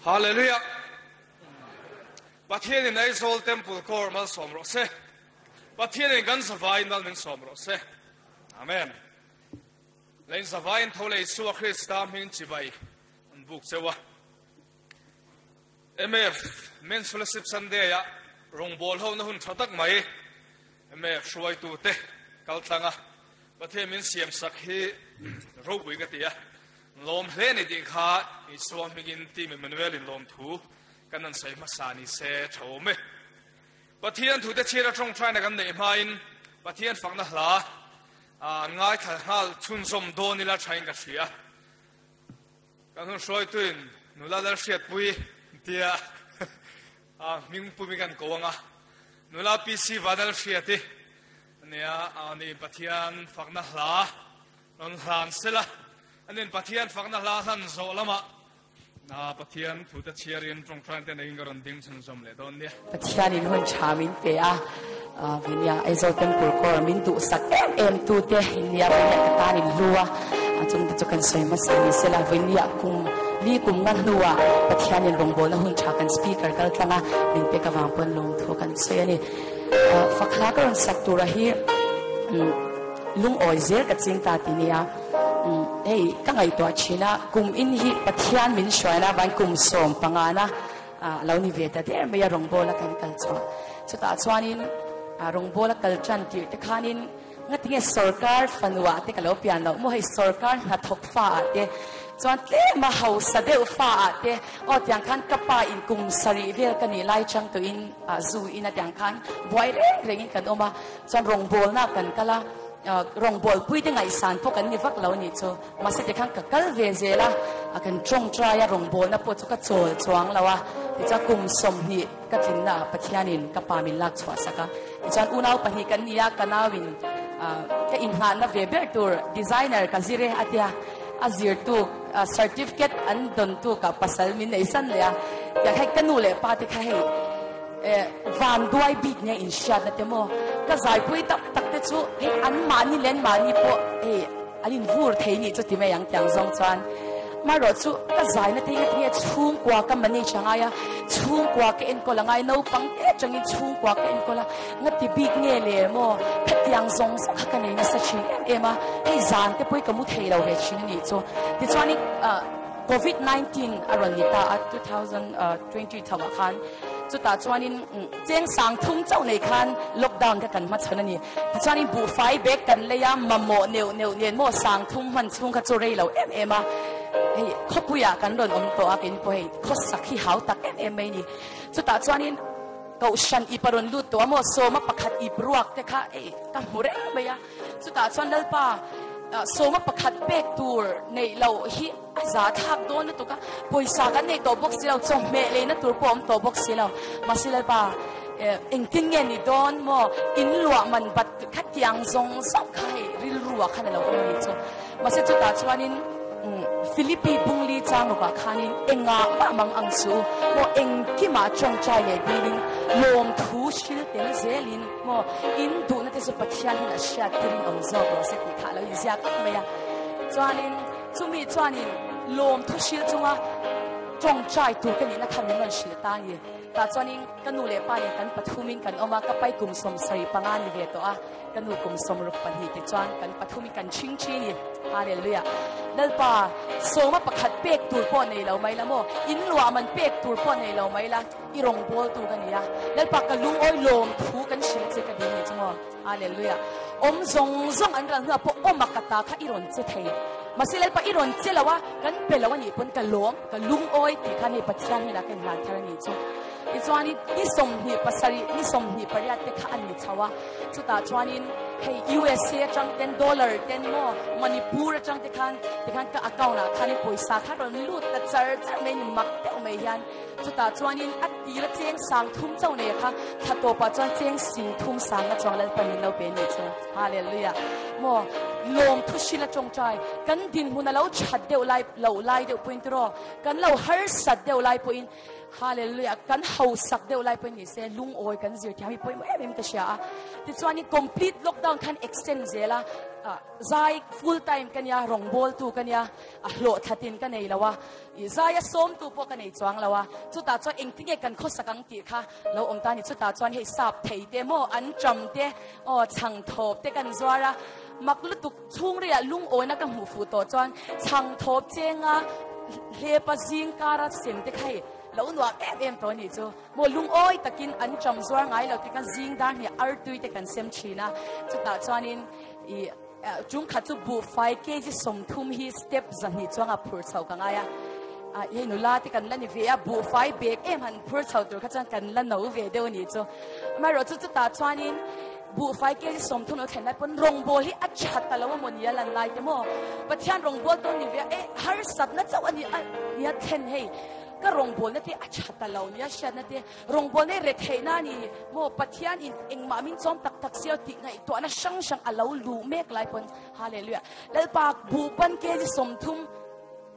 Hallelujah! Pathianin Aizawl Temple Corps malsawm rawh se. Pathianin kan zavaiin mal min sawm rawh se. Amen. Lein zavaiin tho leh Isua Krista hming chibai an buk cheu a. MF Men's Fellowship Sunday ah rawngbâwl ho na hun tha tak mai MF hruaitute kal tlang a Pathian min siam sak hi ropui ka ti a, lawm hle ni tih kha Isua hmingin Team Emmanuel in lawmthu kan han sawi hmasa ni se tha awm e. Pathian thute chhiar a tawngtaina kan neih hmain Pathian fakna hla an ngaithla nghal chhunzawm dawn ila thain ka hria. Kan hun hruaituin nula Lalhriatpui tia hming pumi kan ko anga nula PC Vanlalhriati ania ani Pathian fakna hla rawn hlan sela anin Pathian fakna hla hlan zawh lamah na Pathian thute chhiarin tawngtaina te neiin ka rawn ding chhunzawm leh dawn nia. Pathianin hun tha min pe a, Vinia Aizawl Temple Corps min duhsak em em tute India Vinia ka tan in hlu a, chungte chu kan sawi hmasa ni sela Vinia kum li kum nga hnuah Pathianin rawngbawlna hun tha kan speaker kal tlang a, min pek avang pawn lawmthu kan sawi a ni. Fakhla ka rawn sak tura hi lungawi zel ka ching ta ti nia. Hei ka ngaihtuah thin a, kum in hi Pathian min hruaina avangin kum 15 na A lo ni ve ta der mai a, rawngbawla kan kal chhuah. Chutah chuanin rawngbawla kal tan tirh te khanin ngatinge sorkar fanuah te ka lo pian loh maw hei sorkar hnathawk fa ah te chuan tlem a hausa deuh fa ah te aw tiang khan ka pa in kum sarih vel ka nih lai chang tuin zu in a tiang khan buai reng rengin kan awm a chuan rawngbawlna kan kal a rawngbawlpui te ngaihsan pawh kan ni vak lo nih chu. Mahse tikhan ka kal ve zel a, a kan tawngtai a rawngbawlna pawh chu ka chawl chuang lo a, tichuan kum 20 ka tlinna ah Pathianin ka pa min lak chhuah sak a, tichuan unau pahnih kan ni a, ka nauin ka inngahna ve ber tur designer ka zir e a tia, a zirtu certificate an dawn tu ka pasal min nei san leh a, tiang hei ka nu leh pa te kha hei van duai bik nge inhriatna te maw ka zaipui tak tak te chu hei an mahni leh an mahni pawh hei An invur thei nih chu ti mai ang tiang zawng chuan marawh chu ka zaina te hi tinge chhungkua ka manage a ngai a, chhungkua ka enkawl a ngai, naupang te atangin chhungkua ka enkawl a, nga ti bik nge le maw khatiang zawng zawng kha ka nei nasa thin em em a, hei zan te pawh hi ka mu thei lo ve thin a nih chu. Tichuanin Covid 19 a rawn ni ta a 2020 tho ah khan chutah chuanin Cheng sang thum chauh nei khan lockdown kha kan hmachhawn a ni. Tichuanin buhfai bag kan lei a, mamawh neuh neuh nen maw sang thum hman chhung kha chu rei lo em em a. Hei khawpuiah kan rawn awm tawh a, keini pawh hei khawsak hi hau tak em em mai a ni. Chutah chuanin Kohhran ip a rawn lut tawh a maw, sawma pakhat ip ruak te kha hei ka hmu reng mai a. Chutah chuan Lalpa sawma pakhat pek tur neih loh hi a za thlak dawn lutuk a, pawisa kan nei tawh bawk si lo, chawhmeh leina tur pawh a awm tawh bawk si lo. Mahse Lalpa engtin nge ni dawn maw, in luah man bat khatiang zawng zawng kha hei rilru ah khan a lo awm a ni chu. Mahse chutah chuanin Philippi bungli chang rukah khanin engah mah mang ang su maw, engkimah tawngtai leh dilin lawmthu hril tel zelin, Maw, in duhna te chu Pathian hian a hriat tirin awm zawk rawh se tih kha a lo inziak vak mai a. Chuanin chumi chuanin lawmthu hril chunga tawngtai tur ka nihna kha min rawn hrilh ta a ni. Tah chuanin ka nu leh pa nen kan pathumin kan awm a, ka pai kum 75 ni ve tawh a, ka nu kum 62 tichuan kan pathumin kan chhing thin i. Hallelujah. Lalpa, sawma pakhat pek tur pawh nei lo mai la maw, in luah man pek tur pawh nei lo mai la, I rawngbawltu ka ni a, Lalpa ka lungawi lawm thu kan hrilh che ka ding ni chu maw? Hallelujah. Awm zawng zawng an ral hnuah pawh awm a ka ta kha i rawn che thei. Mahse Lalpa i rawn che lo a, kan pe lo a nih pawn ka lawm, ka lungawi tih khan hei Pathian hnenah ka inhlan thar a nih chu. Tichuanin ni 27, ni 28 te kha a ni chho a, chutah chuanin hei USA atang ten dollar ten maw Manipur atang te khan tikhan ka account ah khanin pawisa kha rawn lut ta char char mai ni mak deuh mai hian Chutah chuanin a tir a cheng sang thum chauh nei kha thla tawpah chuan cheng sing thum sang a chuang Lalpan min lo pe ni chu. Hallelujah. Maw Lawmthu hrila tawngtai kan dinhmun a lo that deuh lai loh lai deuh pawhin tiraw kan lo harsat deuh lai pawhin Hallelujah kan hausak deuh lai pawhin ni se lungawi kan zir thiam hi pawimawh em em ka hria a. Tichuanin complete lockdown khan extend zel a zai full time ka nia rawngbawltu ka nia a hlawhthlatin ka nei lo a i zai a sawmtu pawh ka nei chuang lo a chutah chuan engtinge kan khawsak ang tih kha lo awm ta a ni. Chutah chuan hei sap thei te maw an ṭam te aw chhang thawp te kan zuar a, mak lutuk chhungriah lungawina ka hmuh fuh tawh chuan chhang thawp chenga hlepa zing kara sem te kha hei lo nuam em em tawh a nih chu. Maw lungawi takin an ṭam zuar ngai lo te kha zing dar hnih artui te kan sem ṭhin a, chutah chuanin ih Chungkhat chu buhfai kg 30 hi step 200 chuanga phur chho ka ngai a, hei nula te kan la ni ve a, buhfai bag em han phur chho tur kha chuan kan la no ve deuh a nih chu. Amaherawh chu chutah chuanin buhfai kg 30 lo thlen lai pawn rawngbawl hi a tha ta lo a maw ni a lan lai te maw? Pathian rawngbawl dawn ni ve a, e harsatna chauh a ni a nia thlen hei ka rawngbawlna te a tha ta lo nia hriatna te Rawngbawl nei retheihna a ni maw? Pathian in engmah min chawm tak tak si lo tih ngaihtuahna hrang hrang a lo luh mek lai pawn Hallelujah! Lalpa buhpan kg 30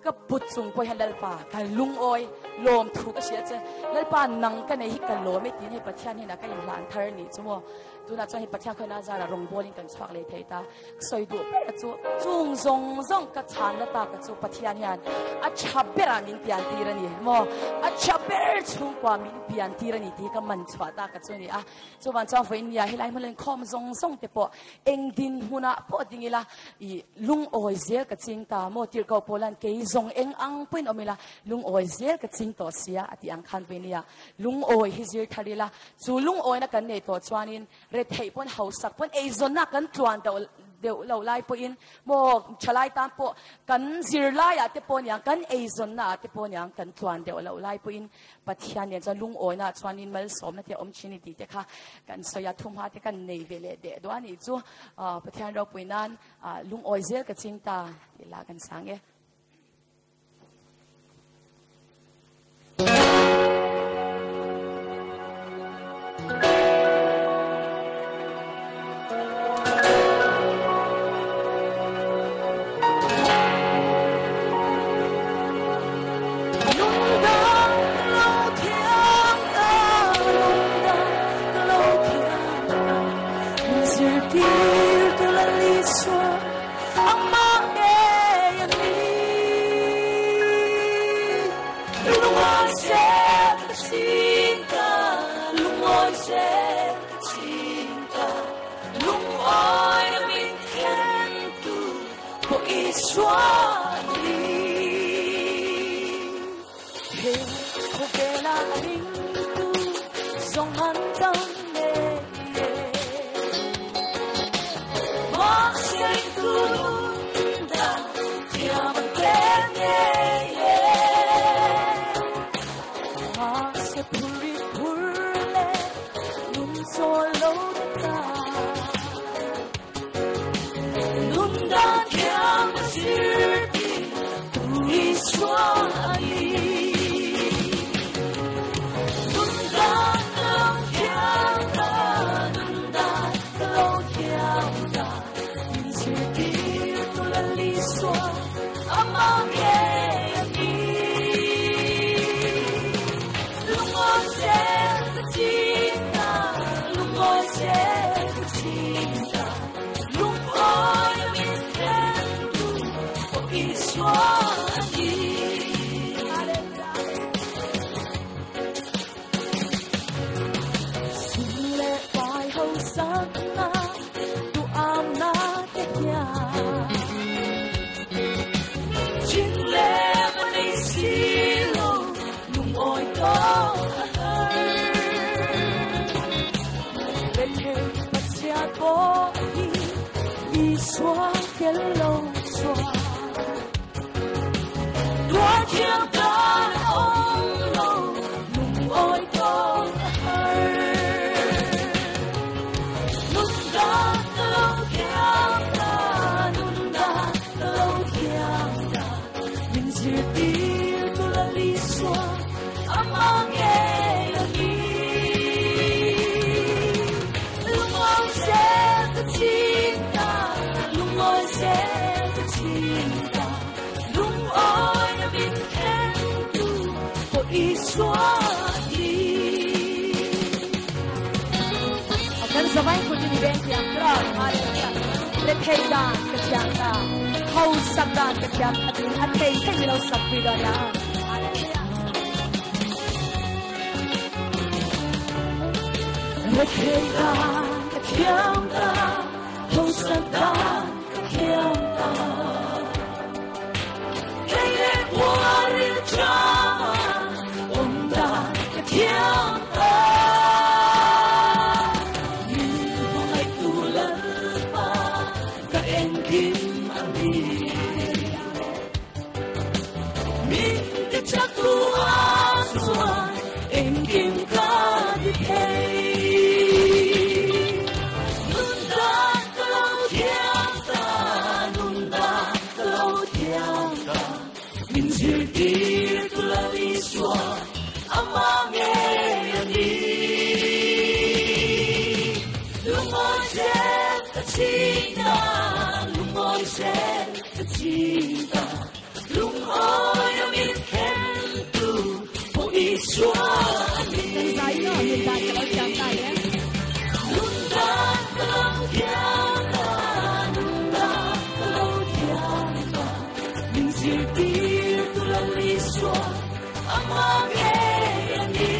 ka put chung pawh hian Lalpa ka lungawi lawm thu ka hria che. Lalpa nang ka nei hi ka lawm e tiin hei Pathian hnenah ka inhlan thar a nih chu maw? Tunah chuan hei Pathian khawnah zara rawngbawlin kan chhuak leh thei ta. Sawi duh ber chu chung zawng zawng ka chhanna taka chu Pathian hian a tha berah min pian tir a ni maw? A tha ber chhungkua min pian tir a ni tih hi ka man chhuah taka chu a ni a. Chuvan chuan vawiin nia helai hmun inkhawm zawng zawng te pawh eng dinhmunah pawh ding ila i lungawi zel ka ching ta maw? Tirhkoh Paula'n kei zawng eng ang pawhin awm ila lungawi zel ka ching tawh sia a tih ang khan vawiin nia lungawi hi zir thar ila chu lungawina kan nei tawh chuanin Retheih pawn hausak pawn eizawnna kan tluan deuh deuh lo lai pawhin maw thalai tan pawh kan zirlaiah te pawh niang kan eizawnna ah te pawh niang kan tluan deuh loh lai pawhin Pathian nen chuan lungawina ah chuanin malsawmna te a awm thin a ni tih te kha kan sawi a, thumha te kan nei ve leh deh duah a nih chu Pathian ropui nan lungawi zel ka ching ta tih lah kan sang e. Isua ni. Kan zavai kutin i veng thiam tra. Hallelujah. Le thei dan ka thiam ta. Hau sak dan ka thiam atin a thei thei mi lo sak pui don ya. Hallelujah. Le thei dan ka thiam ta. Hau sak dan ka thiam ta. Kei le puaril chama om dan ka thiam ta. Min hmangaih tu Lalpa ka engkim a ni. Min ti chak tu a chuan engkim ka ti thei. Nun dan ka lo thiam ta, nun dan ka lo thiam ta. Min zirtir tu Lal Isua ama ngei a ni. Lungawi zel ka ching ta, lungawi zel ka ching ta. Lungawi a min khen tu pawh Isua a ni. Kan zai no, nun dan ka lo thiam ta le. Nun dan ka lo thiam ta, nun dan ka lo thiam ta. Min zirtir tu Lal Isua ama ngei a ni.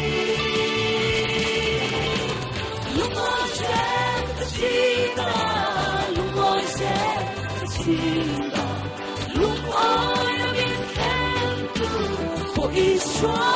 Lungawi zel ka ching ta, lungawi zel ka ching ta. Lungawi a min khen tu pawh Isua